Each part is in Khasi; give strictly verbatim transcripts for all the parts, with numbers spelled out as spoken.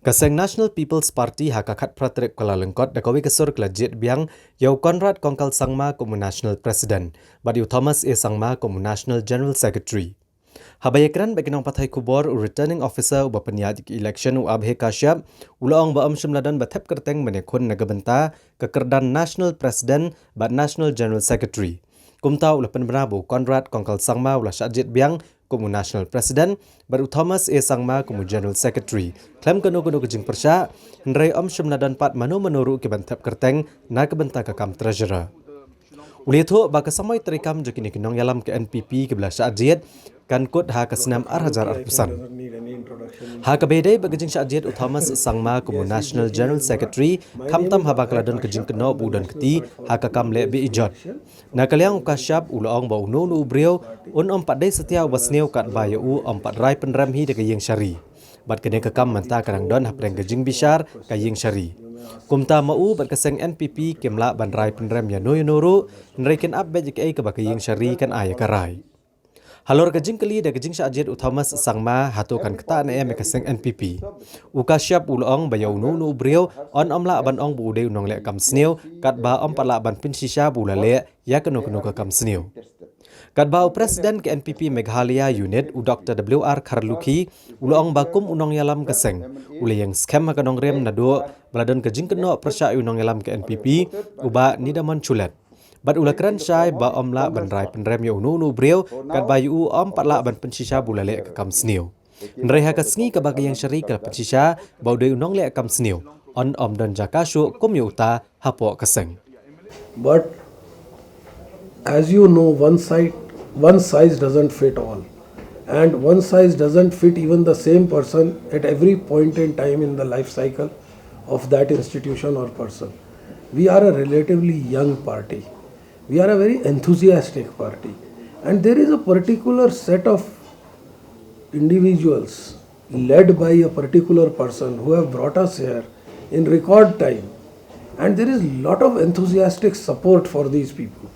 Ka seng National People's Party ha ka khatphra tarik Kyllalyngkot da kawei ka sur ka la jied biang ïa u Conrad Kongkal Sangma kum u National President bad ïa u Thomas A Sangma kum u National General Secretary. Haba ïakren bad ki nongpathai khubor, u Returning Officer uba pynïaid ïa ka election, u Abhay Kashyap, u la ong ba ym shym la don ba thep kyrteng ban ïakhun na ka bynta ka kyrdan National President bad National General Secretary. Kumta u la pynbna ba u Conrad Kongkal Sangma u la shah jied biang kum u National President bad u Thomas A Sangma kum u General Secretary khlem kano kano ka jingpyrshah, hynrei ym shym la don pat mano mano ruh ki ban thep kyrteng na ka bynta ka kam Treasurer. U la ïathuh ba ka samoi treikam jong kine ki nongïalam ka N P P kiba la shah jied kan kut ha ka snem ar hajar arphew san. Ha kaba ïadei bad ka jingshah jied u Thomas Sangma kum u National General Secretary, khamtam haba ka la don ka jingkynnoh ba u don kti ha ka kam leh beh ijot. Na ka liang u Kashyap u la ong ba uno uno u briew un ym pat dei satia uba sniew katba ïa u ym pat rai pynrem hi da ka ïing shari. Bad kane ka kam mynta ka dang don hapdeng ka jingbishar ka ïing shari. Kumta ma u bad ka seng N P P kim lah ban rai pynrem ïano ïano ruh, hynrei kin ap beit ïa kaei kaba ka ïing shari kan ai ïa ka rai. Halor ka jingkylli da ka jingshah jied u Thomas Sangma hato kan ktah ne em ïa ka seng N P P, u Kashyap u la ong ba ïa uno uno u briew yn ym lah ban ong ba u dei u nongleh kam sniew katba ym pat lah ban pynshisha ba u la leh ïa kano kano ka kam sniew. Katba u President ka N P P Meghalaya Unit, u Doctor W R Kharlukhi, u la ong ba kum u nongïalam ka seng, u la ïeng skhem ha ka nongrim naduh ba la don ka jingkynnoh pyrshah ïa u nongïalam ka N P P, u Bah Nidamon Shulet. Bad u la kren shai ba ym lah ban rai pynrem ïa uno uno u briew katba ïa u ym pat lah ban pynshisha ba u la leh ka kam sniew. Hynrei ha ka sngi kaba ka ïing shari ka la pynshisha ba u dei u nongleh kam sniew, yn ym don jaka shuh kum ïa uta hapoh ka seng. But as you know, one side, one size doesn't fit all, and one size doesn't fit even the same person at every point in time in the life cycle of that institution or person. We are a relatively young party. We are a very enthusiastic party, and there is a particular set of individuals led by a particular person who have brought us here in record time, and there is lot of enthusiastic support for these people.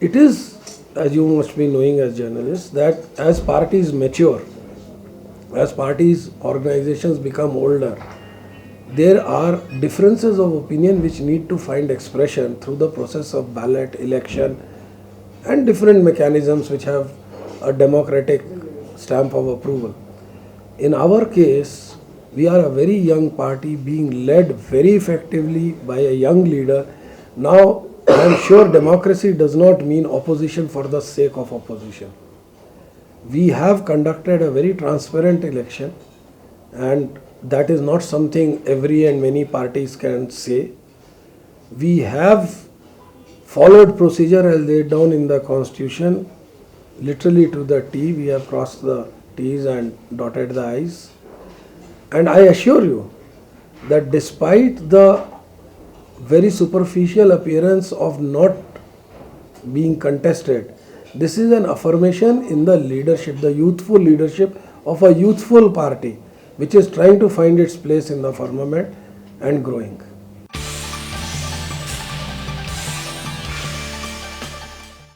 It is, as you must be knowing as journalists, that as parties mature, as parties, organizations become older, there are differences of opinion which need to find expression through the process of ballot, election, and different mechanisms which have a democratic stamp of approval. In our case, we are a very young party being led very effectively by a young leader. Now, I am sure democracy does not mean opposition for the sake of opposition. We have conducted a very transparent election, and that is not something every and many parties can say. We have followed procedure as laid down in the constitution, literally to the T. We have crossed the T's and dotted the I's. And I assure you that despite the very superficial appearance of not being contested, this is an affirmation in the leadership, the youthful leadership of a youthful party which is trying to find its place in the firmament and growing.